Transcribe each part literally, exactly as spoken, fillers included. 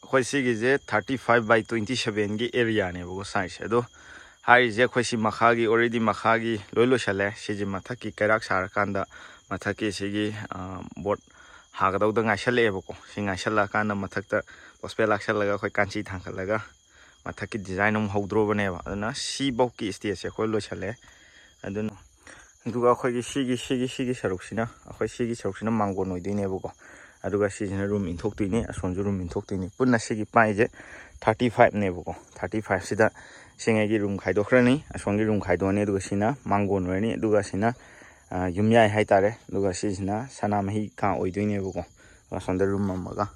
ꯑꯩꯈꯣꯏ ꯁꯤꯒꯤꯁꯦ thirty five by twenty sevenꯒꯤ ꯑꯦꯔꯤꯌꯥꯅꯦꯕꯀꯣ, ꯁꯥꯏꯖꯁꯦ꯫ ꯑꯗꯣ ꯍꯥꯏꯔꯤꯁꯦ ꯑꯩꯈꯣꯏ ꯁꯤ ꯃꯈꯥꯒꯤ already ꯃꯈꯥꯒꯤ ꯂꯣꯏ ꯂꯣꯏꯁꯜꯂꯦ꯫ ꯁꯤꯁꯦ ꯃꯊꯛꯀꯤ ꯀꯩꯔꯥꯛ ꯁꯥꯔꯀꯥꯟꯗ ꯃꯊꯛꯀꯤ ꯁꯤꯒꯤ ꯕꯣꯔꯠ ꯍꯥꯒꯗꯧꯗ ꯉꯥꯏꯁꯜꯂꯛꯑꯦꯕꯀꯣ꯫ ꯁꯤ ꯉꯥꯏꯁꯜꯂꯛꯑꯀꯥꯟꯗ ꯃꯊꯛꯇ ꯄꯣꯁꯄꯦꯠ ꯂꯥꯛꯁꯜꯂꯒ ꯑꯩꯈꯣꯏ ꯀꯥꯟꯆꯤ ꯊꯥꯡꯒꯠꯂꯒ ꯃꯊꯛꯀꯤ ꯗꯤꯖꯥꯏꯟ ꯑꯃꯨꯛ ꯍꯧꯗ꯭ꯔꯣꯕꯅꯦꯕ꯫ ꯑꯗꯨꯅ ꯁꯤꯐꯧꯀꯤ ꯁ꯭ꯇꯦꯖꯁꯦ ꯑꯩꯈꯣꯏ ꯂꯣꯏꯁꯜꯂꯦ꯫ ꯑꯗꯨꯅ ꯑꯗꯨꯒ ꯑꯩꯈꯣꯏꯒꯤ ꯁꯤꯒꯤ ꯁꯤꯒꯤ ꯁꯤꯒꯤ ꯁꯔꯨꯛꯁꯤꯅ, ꯑꯩꯈꯣꯏ ꯁꯤꯒꯤ ꯁꯔꯨꯛꯁꯤꯅ ꯃꯥꯡꯒꯣꯟ ꯑꯣꯏꯗꯣꯏꯅꯦꯕꯀꯣ꯫ ꯑꯗꯨꯒ ꯁꯤꯁꯤꯅ ꯔꯨꯝ ꯏꯟꯊꯣꯛꯇꯣꯏꯅꯤ, ꯑꯁꯣꯝꯁꯨ ꯔꯨꯝ ꯏꯟꯊꯣꯛꯇꯣꯏꯅꯤ꯫ ꯄꯨꯟꯅ ꯁꯤꯒꯤ ꯄꯥꯏꯁꯦ thirty fiveꯅꯦꯕꯀꯣ꯫ Thirty fiveꯁꯤꯗ ꯁꯤꯉꯩꯒꯤ ꯔꯨꯝ ꯈꯥꯏꯗꯣꯛꯈ꯭ꯔꯅꯤ, ꯑꯁꯣꯝꯒꯤ ꯔꯨꯝ ꯈꯥꯏꯗꯣꯛꯑꯅꯤ, ꯑꯗꯨꯒ ꯁꯤꯅ ꯃꯥꯡꯒꯣꯟ ꯑꯣꯏꯔꯅꯤ, ꯑꯗꯨꯒ ꯁꯤꯅ ꯌꯨꯝꯌꯥꯏ ꯍꯥꯏꯇꯥꯔꯦ꯫ ꯑꯗꯨꯒ ꯁꯤꯁꯤꯅ ꯁꯅꯥꯃꯍꯤ ꯀꯥ ꯑꯣꯏꯗꯣꯏꯅꯦꯕꯀꯣ꯫ ꯑꯁꯣꯝꯗ ꯔꯨꯝ ꯑꯃꯒ,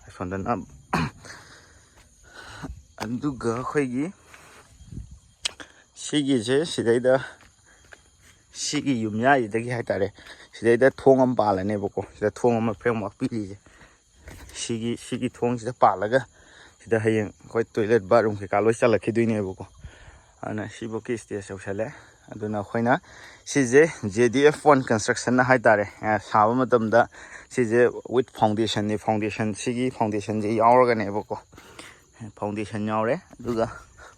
ꯑꯁꯣꯝꯗꯅ ꯑꯗꯨꯒ ꯑꯩꯈꯣꯏꯒꯤ ꯁꯤꯒꯤꯁꯦ ꯁꯤꯗꯩꯗ, ꯁꯤꯒꯤ ꯌꯨꯝꯌꯥꯏꯁꯤꯗꯒꯤ ꯍꯥꯏꯇꯥꯔꯦ, ꯁꯤꯗꯩꯗ ꯊꯣꯡ ꯑꯃ ꯄꯥꯜꯂꯅꯦꯕꯀꯣ꯫ ꯁꯤꯗ ꯊꯣꯡ ꯑꯃ ꯐ꯭ꯔꯦꯝ ꯋꯥꯛ ꯄꯤꯔꯤꯁꯦ, ꯁꯤꯒꯤ ꯁꯤꯒꯤ ꯊꯣꯡꯁꯤꯗ ꯄꯥꯜꯂꯒ ꯁꯤꯗ ꯍꯌꯦꯡ ꯑꯩꯈꯣꯏ ꯇꯣꯏꯂꯦꯠ ꯕꯥꯠꯔꯨꯝ ꯀꯩꯀꯥ ꯂꯣꯏ ꯆꯜꯂꯛꯈꯤꯗꯣꯏꯅꯦꯕꯀꯣ꯫ ꯑꯗꯨꯅ ꯁꯤꯐꯧꯀꯤ ꯁ꯭ꯇꯦꯖ ꯌꯧꯁꯜꯂꯦ꯫ ꯑꯗꯨꯅ ꯑꯩꯈꯣꯏꯅ ꯁꯤꯁꯦ J D F one Constructionꯅ ꯍꯥꯏꯇꯥꯔꯦ, ꯁꯥꯕ ꯃꯇꯝꯗ ꯁꯤꯁꯦ with foundationꯅꯤ꯫ Foundation, ꯁꯤꯒꯤ foundationꯁꯦ ꯌꯥꯎꯔꯒꯅꯦꯕꯀꯣ꯫ Foundation ꯌꯥꯎꯔꯦ꯫ ꯑꯗꯨꯒ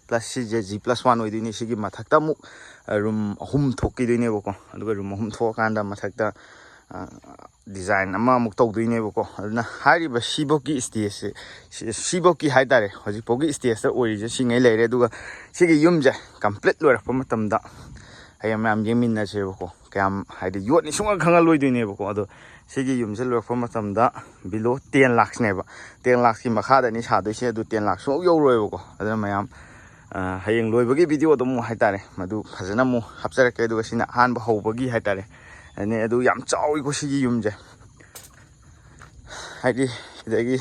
plus ꯁꯤꯁꯦ G plus one ꯑꯣꯏꯗꯣꯏꯅꯤ꯫ ꯁꯤꯒꯤ ꯃꯊꯛꯇ ꯑꯃꯨꯛ ꯔꯨꯝ ꯑꯍꯨꯝ ꯊꯣꯛꯈꯤꯗꯣꯏꯅꯦꯕꯀꯣ꯫ ꯑꯗꯨꯒ ꯔꯨꯝ ꯑꯍꯨꯝ ꯊꯣꯛꯑꯀꯥꯟꯗ ꯃꯊꯛꯇ ꯗꯤꯖꯥꯏꯟ ꯑꯃꯃꯨꯛ ꯇꯧꯗꯣꯏꯅꯦꯕꯀꯣ꯫ ꯑꯗꯨꯅ ꯍꯥꯏꯔꯤꯕ ꯁꯤꯐꯧꯀꯤ ꯁ꯭ꯇꯦꯖꯁꯦ, ꯁꯤꯐꯧꯀꯤ ꯍꯥꯏꯇꯥꯔꯦ, ꯍꯧꯖꯤꯛꯐꯥꯎꯒꯤ ꯁ꯭ꯇꯦꯖꯇ ꯑꯣꯏꯔꯤꯁꯦ ꯁꯤꯉꯩ ꯂꯩꯔꯦ꯫ ꯑꯗꯨꯒ ꯁꯤꯒꯤ ꯌꯨꯝꯁꯦ ꯀꯝꯄ꯭ꯂꯤꯠ ꯂꯣꯏꯔꯛꯄ ꯃꯇꯝꯗ ꯍꯌꯦꯡ ꯃꯌꯥꯝ ꯌꯦꯡꯃꯤꯟꯅꯁꯦꯕꯀꯣ꯫ ꯀꯌꯥꯝ ꯍꯥꯏꯗꯤ ꯌꯣꯠꯅꯤ ꯁꯨꯡꯈꯪ ꯈꯪꯉ ꯂꯣꯏꯗꯣꯏꯅꯦꯕꯀꯣ꯫ ꯑꯗꯣ ꯁꯤꯒꯤ ꯌꯨꯝꯁꯦ ꯂꯣꯏꯔꯛꯄ ꯃꯇꯝꯗ below ten lakhsꯅꯦꯕ꯫ Ten lakhsꯀꯤ ꯃꯈꯥꯗꯅꯤ ꯁꯥꯗꯣꯏꯁꯦ꯫ ꯑꯗꯨ ten lakh ꯁꯨꯡꯌꯧ ꯌꯧꯔꯣꯏꯕꯀꯣ꯫ ꯑꯗꯨꯅ ꯃꯌꯥꯝ ꯍꯌꯦꯡ ꯂꯣꯏꯕꯒꯤ ꯚꯤꯗꯤꯑꯣꯗꯣ ꯑꯃꯨꯛ ꯍꯥꯏꯇꯥꯔꯦ, ꯃꯗꯨ ꯐꯖꯅ ꯑꯃꯨꯛ ꯍꯥꯞꯆꯔꯛꯀꯦ꯫ ꯑꯗꯨꯒ ꯁꯤꯅ ꯑꯍꯥꯟꯕ ꯍꯧꯕꯒꯤ ꯍꯥꯏꯇꯥꯔꯦ꯫ ꯑꯗꯨꯅꯦ, ꯑꯗꯨ ꯌꯥꯝ ꯆꯥꯎꯋꯤꯀꯣ ꯁꯤꯒꯤ ꯌꯨꯝꯁꯦ꯫ ꯍꯥꯏꯗꯤ ꯁꯤꯗꯒꯤ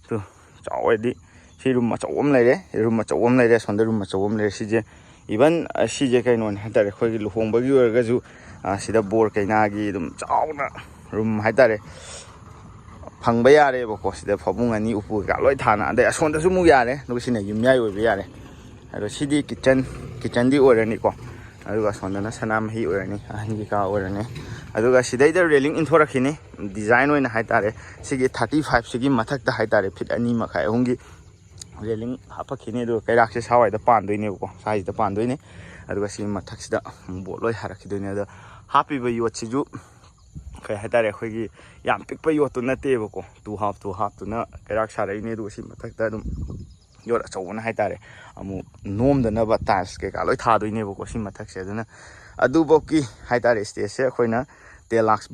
ꯇꯨ ꯆꯥꯎꯋꯦꯗꯤ, ꯁꯤ ꯔꯨꯝ ꯑꯆꯧꯕ ꯑꯃ ꯂꯩꯔꯦ, ꯔꯨꯝ ꯑꯆꯧꯕ ꯑꯃ ꯂꯩꯔꯦ, ꯁꯣꯝꯗ ꯔꯨꯝ ꯑꯆꯧꯕ ꯑꯃ ꯂꯩꯔꯦ꯫ ꯁꯤꯁꯦ even ꯁꯤꯁꯦ ꯀꯩꯅꯣꯅꯦ ꯍꯥꯏꯇꯥꯔꯦ, ꯑꯩꯈꯣꯏꯒꯤ ꯂꯨꯍꯣꯡꯕꯒꯤ ꯑꯣꯏꯔꯒꯁꯨ ꯁꯤꯗ ꯕꯣꯔ ꯀꯩꯅꯥꯒꯤ ꯑꯗꯨꯝ ꯆꯥꯎꯅ ꯔꯨꯝ ꯍꯥꯏꯇꯥꯔꯦ, ꯐꯪꯕ ꯌꯥꯔꯦꯕꯀꯣ꯫ ꯁꯤꯗ ꯐꯃꯨꯡ ꯑꯅꯤ ꯎꯄꯨ ꯀꯩꯀꯥ ꯂꯣꯏ ꯊꯥꯅ, ꯑꯗꯩ ꯑꯁꯣꯝꯗꯁꯨ ꯑꯃꯨꯛ ꯌꯥꯔꯦ꯫ ꯑꯗꯨꯒ ꯁꯤꯅ ꯌꯨꯝꯌꯥꯏ ꯑꯣꯏꯕ ꯌꯥꯔꯦ꯫ ꯑꯗꯣ ꯁꯤꯗꯤ kitchen, kitchenꯗꯤ ꯑꯣꯏꯔꯅꯤꯀꯣ꯫ ꯑꯗꯨꯒ ꯑꯁꯣꯝꯗꯅ ꯁꯅꯥꯃꯍꯤ ꯑꯣꯏꯔꯅꯤ, ꯑꯍꯟꯒꯤ ꯀꯥ ꯑꯣꯏꯔꯅꯤ꯫ ꯑꯗꯨꯒ ꯁꯤꯗꯩꯗ railing ꯏꯟꯊꯣꯔꯛꯈꯤꯅꯤ꯫ Design ꯑꯣꯏꯅ ꯍꯥꯏꯇꯥꯔꯦ, ꯁꯤꯒꯤ thirty five ꯁꯤꯒꯤ ꯃꯊꯛꯇ ꯍꯥꯏꯇꯥꯔꯦ, feet ꯑꯅꯤ ꯃꯈꯥꯏ ꯑꯍꯨꯝꯒꯤ railing ꯍꯥꯞꯄꯛꯈꯤꯅꯤ꯫ ꯑꯗꯨꯒ ꯀꯩꯔꯥꯛꯁꯦ ꯁ꯭ꯋꯥꯏꯗ ꯄꯥꯟꯗꯣꯏꯅꯦꯕꯀꯣ, ꯁ꯭ꯋꯥꯏꯁꯤꯗ ꯄꯥꯟꯗꯣꯏꯅꯦ꯫ ꯑꯗꯨꯒ ꯁꯤꯒꯤ ꯃꯊꯛꯁꯤꯗ board ꯂꯣꯏ ꯍꯥꯏꯔꯛꯈꯤꯗꯣꯏꯅꯦ꯫ ꯑꯗꯣ ꯍꯥꯞꯄꯤꯕ ꯌꯣꯠꯁꯤꯁꯨ ꯀꯩ ꯍꯥꯏꯇꯥꯔꯦ, ꯑꯩꯈꯣꯏꯒꯤ ꯌꯥꯝ ꯄꯤꯛꯄ ꯌꯣꯠꯇꯨ ꯅꯠꯇꯦꯕꯀꯣ, two half two half ꯇꯨꯅ ꯀꯩꯔꯥꯛ ꯁꯥꯔꯛꯏꯅꯦ꯫ ꯑꯗꯨꯒ ꯁꯤ ꯃꯊꯛꯇ ꯑꯗꯨꯝ ꯌꯣꯠ ꯑꯆꯧꯕꯅ ꯍꯥꯏꯇꯥꯔꯦ, ꯑꯃꯨꯛ ꯅꯣꯝꯗꯅꯕ tiles ꯀꯩꯀꯥ ꯂꯣꯏ ꯊꯥꯗꯣꯏꯅꯦꯕꯀꯣ꯫ ꯁꯤ ꯃꯊꯛꯁꯦ ꯑꯗꯨꯅ ꯑꯗꯨꯐꯧꯀꯤ ꯍꯥꯏꯇꯥꯔꯦ, stageꯁꯦ ꯑꯩꯈꯣꯏꯅ ten lakhs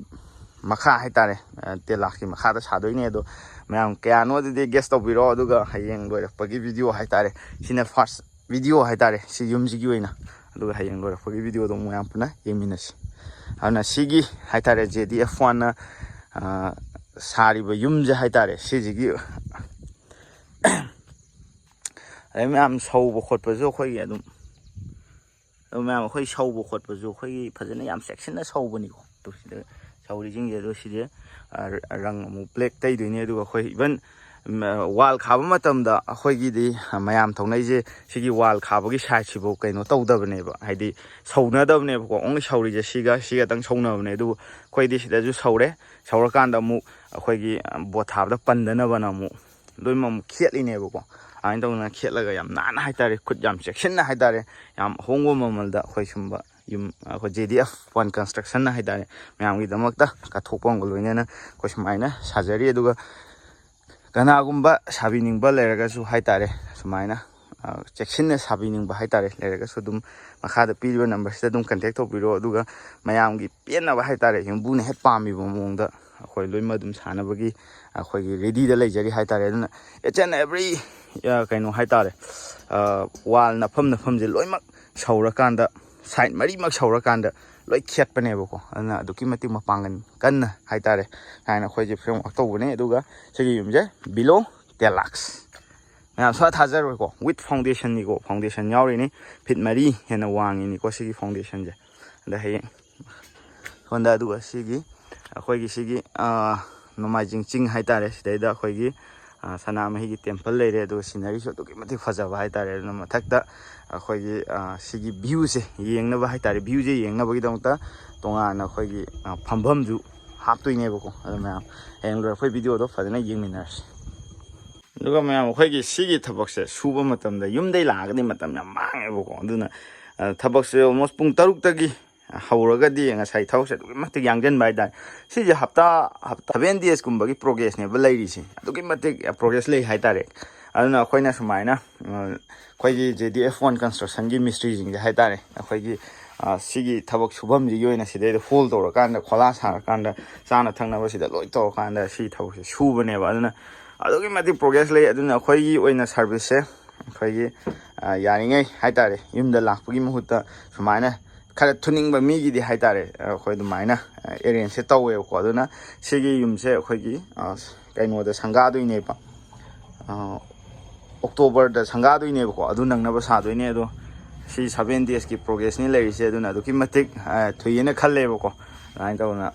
ꯃꯈꯥ ꯍꯥꯏꯇꯥꯔꯦ, ten lakhsꯀꯤ ꯃꯈꯥꯗ ꯁꯥꯗꯣꯏꯅꯦ꯫ ꯑꯗꯣ ꯃꯌꯥꯝ ꯀꯌꯥꯅꯣ ꯑꯗꯨꯗꯤ guess ꯇꯧꯕꯤꯔꯣ, ꯑꯗꯨꯒ ꯍꯌꯦꯡ ꯂꯣꯏꯔꯛꯄꯒꯤ video ꯍꯥꯏꯇꯥꯔꯦ, ꯁꯤꯅ first video ꯍꯥꯏꯇꯥꯔꯦ ꯁꯤ ꯌꯨꯝꯁꯤꯒꯤ ꯑꯣꯏꯅ꯫ ꯑꯗꯨꯒ ꯍꯌꯦꯡ ꯂꯣꯏꯔꯛꯄꯒꯤ videoꯗꯣ ꯑꯃꯨꯛ ꯃꯌꯥꯝ ꯄꯨꯟꯅ ꯌꯦꯡꯃꯤꯟꯅꯁꯤ꯫ ꯑꯗꯨꯅ ꯁꯤꯒꯤ ꯍꯥꯏꯇꯥꯔꯦ, JDF oneꯅ ꯁꯥꯔꯤꯕ ꯌꯨꯝꯁꯦ ꯍꯥꯏꯇꯥꯔꯦ, ꯁꯤꯁꯤꯒꯤ ꯑꯗꯩ ꯃꯌꯥꯝ ꯁꯧꯕ ꯈꯣꯠꯄꯁꯨ ꯑꯩꯈꯣꯏꯒꯤ ꯑꯗꯨꯝ ꯑꯗꯣ ꯃꯌꯥꯝ, ꯑꯩꯈꯣꯏ ꯁꯧꯕ ꯈꯣꯠꯄꯁꯨ ꯑꯩꯈꯣꯏꯒꯤ ꯐꯖꯅ ꯌꯥꯝ ꯆꯦꯛꯁꯤꯟꯅ ꯁꯧꯕꯅꯤꯀꯣ꯫ ꯑꯗꯨ ꯁꯤꯗ ꯁꯧꯔꯤꯁꯤꯡꯁꯦ, ꯑꯗꯣ ꯁꯤꯁꯦ, ꯑ, ꯔꯪ ꯑꯃꯨꯛ black ꯇꯩꯗꯣꯏꯅꯦ꯫ ꯑꯗꯨꯒ ꯑꯩꯈꯣꯏ even, ꯎꯝ, wall ꯈꯥꯕ ꯃꯇꯝꯗ ꯑꯩꯈꯣꯏꯒꯤꯗꯤ ꯃꯌꯥꯝ ꯊꯧꯅꯩꯁꯦ ꯁꯤꯒꯤ wall ꯈꯥꯕꯒꯤ sideꯁꯤꯐꯧ ꯀꯩꯅꯣ ꯇꯧꯗꯕꯅꯦꯕ, ꯍꯥꯏꯗꯤ ꯁꯧꯅꯗꯕꯅꯦꯕꯀꯣ꯫ Only ꯁꯧꯔꯤꯁꯦ ꯁꯤꯒ ꯁꯤꯒꯇꯪ ꯁꯧꯅꯕꯅꯦ꯫ ꯑꯗꯨꯕꯨ ꯑꯩꯈꯣꯏꯗꯤ ꯁꯤꯗꯁꯨ ꯁꯧꯔꯦ, ꯁꯧꯔꯀꯥꯟꯗ ꯑꯃꯨꯛ ꯑꯩꯈꯣꯏꯒꯤ, ꯑ, ꯕꯣꯠ ꯊꯥꯕꯗ ꯄꯟꯗꯅꯕꯅ ꯑꯃꯨꯛ ꯂꯣꯏꯅꯃꯛ ꯑꯃꯨꯛ ꯈꯦꯠꯂꯤꯅꯦꯕꯀꯣ꯫ ꯑꯗꯨꯃꯥꯏꯅ ꯇꯧꯗꯅ ꯈꯦꯠꯂꯒ ꯌꯥꯝ ꯅꯥꯟꯅ ꯍꯥꯏꯇꯥꯔꯦ, ꯈꯨꯠ ꯌꯥꯝ ꯆꯦꯛꯁꯤꯟꯅ ꯍꯥꯏꯇꯥꯔꯦ, ꯌꯥꯝ ꯑꯍꯣꯡꯕ ꯃꯃꯜꯗ ꯑꯩꯈꯣꯏ ꯁꯨꯝꯕ ꯌꯨꯝ, ꯑꯩꯈꯣꯏ JDF One Constructionꯅ ꯍꯥꯏꯇꯥꯔꯦ, ꯃꯌꯥꯝꯒꯤꯗꯃꯛꯇ ꯀꯠꯊꯣꯛꯄ ꯑꯃꯒ ꯂꯣꯏꯅꯅ ꯑꯩꯈꯣꯏ ꯁꯨꯃꯥꯏꯅ ꯁꯥꯖꯔꯤ꯫ ꯑꯗꯨꯒ ꯀꯅꯥꯒꯨꯝꯕ ꯁꯥꯕꯤꯅꯤꯡꯕ ꯂꯩꯔꯒꯁꯨ ꯍꯥꯏꯇꯥꯔꯦ, ꯁꯨꯃꯥꯏꯅ, ꯑ, ꯆꯦꯛꯁꯤꯟꯅ ꯁꯥꯕꯤꯅꯤꯡꯕ ꯍꯥꯏꯇꯥꯔꯦ ꯂꯩꯔꯒꯁꯨ ꯑꯗꯨꯝ ꯃꯈꯥꯗ ꯄꯤꯔꯤꯕ numberꯁꯤꯗ ꯑꯗꯨꯝ contact ꯇꯧꯕꯤꯔꯣ꯫ ꯑꯗꯨꯒ ꯃꯌꯥꯝꯒꯤ ꯄꯦꯟꯅꯕ ꯍꯥꯏꯇꯥꯔꯦ, ꯌꯨꯝꯕꯨꯅ ꯍꯦꯛ ꯄꯥꯝꯃꯤꯕ ꯃꯑꯣꯡꯗ ꯑꯩꯈꯣꯏ ꯂꯣꯏꯅꯃꯛ ꯑꯗꯨꯝ ꯁꯥꯟꯅꯕꯒꯤ ꯑꯩꯈꯣꯏꯒꯤ readyꯗ ꯂꯩꯖꯔꯤ ꯍꯥꯏꯇꯥꯔꯦ꯫ ꯑꯗꯨꯅ each and every, ꯑ, ꯀꯩꯅꯣ ꯍꯥꯏꯇꯥꯔꯦ, ꯑ, wall ꯅꯐꯝ ꯅꯐꯝꯁꯦ ꯂꯣꯏꯅꯃꯛ ꯁꯧꯔꯀꯥꯟꯗ, side ꯃꯔꯤꯃꯛ ꯁꯧꯔꯀꯥꯟꯗ ꯂꯣꯏ ꯈꯦꯠꯄꯅꯦꯕꯀꯣ꯫ ꯑꯗꯨꯅ ꯑꯗꯨꯛꯀꯤ ꯃꯇꯤꯛ ꯃꯄꯥꯡꯒꯜ ꯀꯟꯅ ꯍꯥꯏꯇꯥꯔꯦ ꯍꯥꯏꯅ ꯑꯩꯈꯣꯏꯁꯦ framework ꯇꯧꯕꯅꯦ꯫ ꯑꯗꯨꯒ ꯁꯤꯒꯤ ꯌꯨꯝꯁꯦ below ten lakhs꯫ ꯃꯌꯥꯝ ꯁꯨꯡꯊꯥ ꯊꯥꯖꯔꯣꯏꯀꯣ, with foundationꯅꯤꯀꯣ, foundation ꯌꯥꯎꯔꯤꯅꯤ꯫ Feet ꯃꯔꯤ ꯍꯦꯟꯅ ꯋꯥꯡꯉꯤꯅꯤꯀꯣ ꯁꯤꯒꯤ foundationꯁꯦ꯫ ꯑꯗ ꯍꯌꯦꯡ ꯁꯣꯝꯗ, ꯑꯗꯨꯒ ꯁꯤꯒꯤ ꯑꯩꯈꯣꯏꯒꯤ ꯁꯤꯒꯤ, ꯑ, ꯅꯣꯡꯃꯥꯏꯖꯤꯡ ꯆꯤꯡ ꯍꯥꯏꯇꯥꯔꯦ, ꯁꯤꯗꯩꯗ ꯑꯩꯈꯣꯏꯒꯤ, ꯁꯅꯥꯃꯍꯤꯒꯤ ꯇꯦꯝꯄꯜ ꯂꯩꯔꯦ, ꯑꯗꯨꯒ ꯁꯤꯅꯔꯤꯁꯨ ꯑꯗꯨꯛꯀꯤ ꯃꯇꯤꯛ ꯐꯖꯕ ꯍꯥꯏꯇꯥꯔꯦ꯫ ꯑꯗꯨꯅ ꯃꯊꯛꯇ ꯑꯩꯈꯣꯏꯒꯤ ꯁꯤꯒꯤ ꯚ꯭ꯌꯨꯁꯦ ꯌꯦꯡꯅꯕ ꯍꯥꯏꯇꯥꯔꯦ, ꯚ꯭ꯌꯨꯁꯦ ꯌꯦꯡꯅꯕꯒꯤꯗꯃꯛꯇ ꯇꯣꯉꯥꯟꯅ ꯑꯩꯈꯣꯏꯒꯤ ꯐꯝꯐꯝꯁꯨ ꯍꯥꯞꯇꯣꯏꯅꯦꯕꯀꯣ꯫ ꯑꯗꯨ ꯃꯌꯥꯝ ꯍꯌꯦꯡ ꯂꯣꯏꯔꯛꯄꯩ ꯚꯤꯗꯤꯑꯣꯗꯣ ꯐꯖꯅ ꯌꯦꯡꯃꯤꯟꯅꯔꯁꯤ꯫ ꯑꯗꯨꯒ ꯃꯌꯥꯝ, ꯑꯩꯈꯣꯏꯒꯤ ꯁꯤꯒꯤ ꯊꯕꯛꯁꯦ ꯁꯨꯕ ꯃꯇꯝꯗ ꯌꯨꯝꯗꯩ ꯂꯥꯛꯑꯒꯗꯤ ꯃꯇꯝ ꯌꯥꯝ ꯃꯥꯡꯉꯦꯕꯀꯣ꯫ ꯑꯗꯨꯅ ꯊꯕꯛꯁꯦ almost ꯄꯨꯡ ꯇꯔꯨꯛꯇꯒꯤ ꯍꯧꯔꯒꯗꯤ ꯉꯁꯥꯏ ꯊꯕꯛꯁꯦ ꯑꯗꯨꯛꯀꯤ ꯃꯇꯤꯛ ꯌꯥꯡꯁꯤꯟꯕ ꯍꯥꯏꯇꯥꯔꯦ꯫ ꯁꯤꯁꯦ ꯍꯞꯇꯥ ꯍꯞꯇꯥ ꯁꯚꯦꯟ ꯗꯦꯖꯀꯨꯝꯕꯒꯤ ꯄ꯭ꯔꯣꯒ꯭ꯔꯦꯁꯅꯦꯕ ꯂꯩꯔꯤꯁꯦ꯫ ꯑꯗꯨꯛꯀꯤ ꯃꯇꯤꯛ ꯄ꯭ꯔꯣꯒ꯭ꯔꯦꯁ ꯂꯩ ꯍꯥꯏꯇꯥꯔꯦ꯫ ꯑꯗꯨꯅ ꯑꯩꯈꯣꯏꯅ ꯁꯨꯃꯥꯏꯅ ꯑꯩꯈꯣꯏꯒꯤ ꯖꯦ ꯗꯤ ꯑꯦꯐ ꯋꯥꯟ ꯀꯟꯁꯇ꯭ꯔꯛꯁꯟꯒꯤ ꯃꯤꯁꯇ꯭ꯔꯤꯁꯤꯡꯁꯦ ꯍꯥꯏꯇꯥꯔꯦ, ꯑꯩꯈꯣꯏꯒꯤ ꯁꯤꯒꯤ ꯊꯕꯛ ꯁꯨꯐꯝꯁꯤꯒꯤ ꯑꯣꯏꯅ ꯁꯤꯗꯩꯗ ꯍꯣꯜ ꯇꯧꯔꯀꯥꯟꯗ, ꯈꯣꯂꯥ ꯁꯥꯔꯀꯥꯟꯗ, ꯆꯥꯅ ꯊꯛꯅꯕ ꯁꯤꯗ ꯂꯣꯏ ꯇꯧꯔꯀꯥꯟꯗ ꯁꯤ ꯊꯕꯛꯁꯦ ꯁꯨꯕꯅꯦꯕ꯫ ꯑꯗꯨꯅ ꯑꯗꯨꯛꯀꯤ ꯃꯇꯤꯛ ꯄ꯭ꯔꯣꯒ꯭ꯔꯦꯁ ꯂꯩ꯫ ꯑꯗꯨꯅ ꯑꯩꯈꯣꯏꯒꯤ ꯑꯣꯏꯅ ꯁꯥꯔꯚꯤꯁꯁꯦ ꯑꯩꯈꯣꯏꯒꯤ ꯌꯥꯔꯤꯉꯩ ꯍꯥꯏꯇꯥꯔꯦ, ꯌꯨꯝꯗ ꯂꯥꯛꯄꯒꯤ ꯃꯍꯨꯠꯇ ꯁꯨꯃꯥꯏꯅ ꯈꯔ ꯊꯨꯅꯤꯡꯕ ꯃꯤꯒꯤꯗꯤ ꯍꯥꯏꯇꯥꯔꯦ, ꯑꯩꯈꯣꯏ ꯑꯗꯨꯃꯥꯏꯅ ꯑꯦꯔꯦꯟꯖꯁꯦ ꯇꯧꯋꯦꯕꯀꯣ꯫ ꯑꯗꯨꯅ ꯁꯤꯒꯤ ꯌꯨꯝꯁꯦ ꯑꯩꯈꯣꯏꯒꯤ ꯀꯩꯅꯣꯗ ꯁꯪꯒꯥꯗꯣꯏꯅꯦꯕ, ꯑꯣꯛꯇꯣꯕꯔꯗ ꯁꯪꯒꯥꯗꯣꯏꯅꯦꯕꯀꯣ꯫ ꯑꯗꯨ ꯅꯪꯅꯕ ꯁꯥꯗꯣꯏꯅꯦ꯫ ꯑꯗꯣ ꯁꯤ ꯁꯚꯦꯟ ꯗꯦꯖꯀꯤ ꯄ꯭ꯔꯣꯒ꯭ꯔꯦꯁꯅꯤ ꯂꯩꯔꯤꯁꯦ꯫ ꯑꯗꯨꯅ ꯑꯗꯨꯛꯀꯤ ꯃꯇꯤꯛ ꯊꯨꯏꯌꯦꯅ ꯈꯜꯂꯦꯕꯀꯣ꯫ ꯑꯗꯨꯃꯥꯏꯅ ꯇꯧꯗꯅ